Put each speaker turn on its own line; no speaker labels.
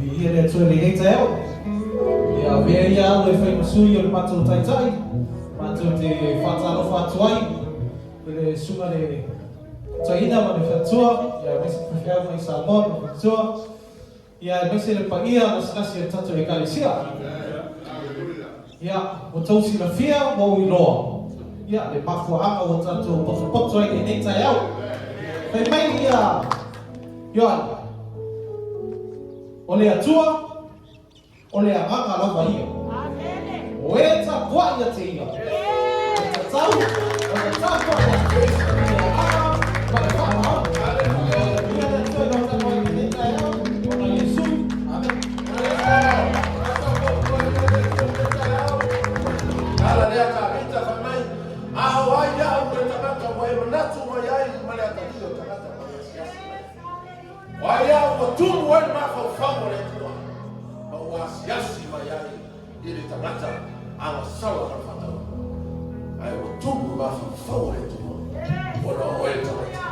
Viia le Atua i lenei taeao. Ia avea ia au e fai ma sui o le matou Taitai, matou te faatalofa atu ai i le Susuga i le Toeaina ma le Faletua, ia aemaise le faifeau mai Samoa ma le Faletua, ia aemaise le paia lasilasi o le tatou Ekalesia. Ia, ua tou silafia, ua ou iloa, ia, le mafuaaga ua tatou potopoto ai i lenei taeao. Fai mai ia Ioane, O le Atua, o le Agaga lava ia. O e tapuai ia te ia, e tatau ona tapuai atu i le Agaga ma le faamaoni. Viia le Atua i lau tapuaiga i lenei taeao, ona Iesu. Amene.
Tala lea Tavita fai mai, A o ai au le tagata ua e manatu mai ai ma le atalii o tagata ma e asiasi mai? O ai au ua tumu ai le mafaufau o le Atua ma ua asiasi mai ai i le tagata agasala ma le faataua? Ae ua tumu le mafaufau o le Atua ona o oe le tagata.